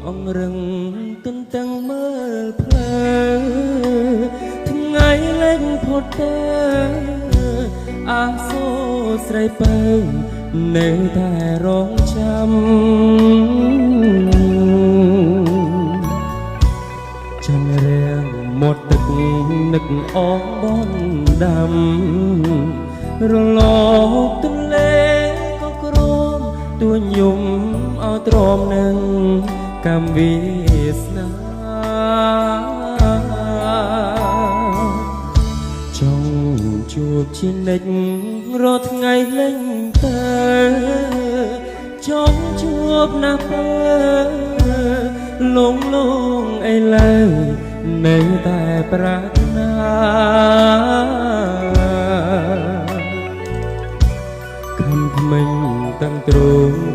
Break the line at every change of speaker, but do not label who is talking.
អង្រឹងទន្ទឹងមើលផ្លូវថ្ងៃលិចផុតទៅអាសូរស្រីពៅនៅតែរងចាំចន្ទរាំងមាត់ទឹកនឹកអងបនដាំរលកទន្លេក៏ក្រមទួញយំឲ្យទ្រាំនឹងកម្មវាសនាចង់ជួបជានិច្ចរាល់ថ្ងៃលេងទៅចង់ជួបណាស់ពើលងលងអីលើនៅតែប្រាថ្នាខំថ្មិញតាំងទ្រូង។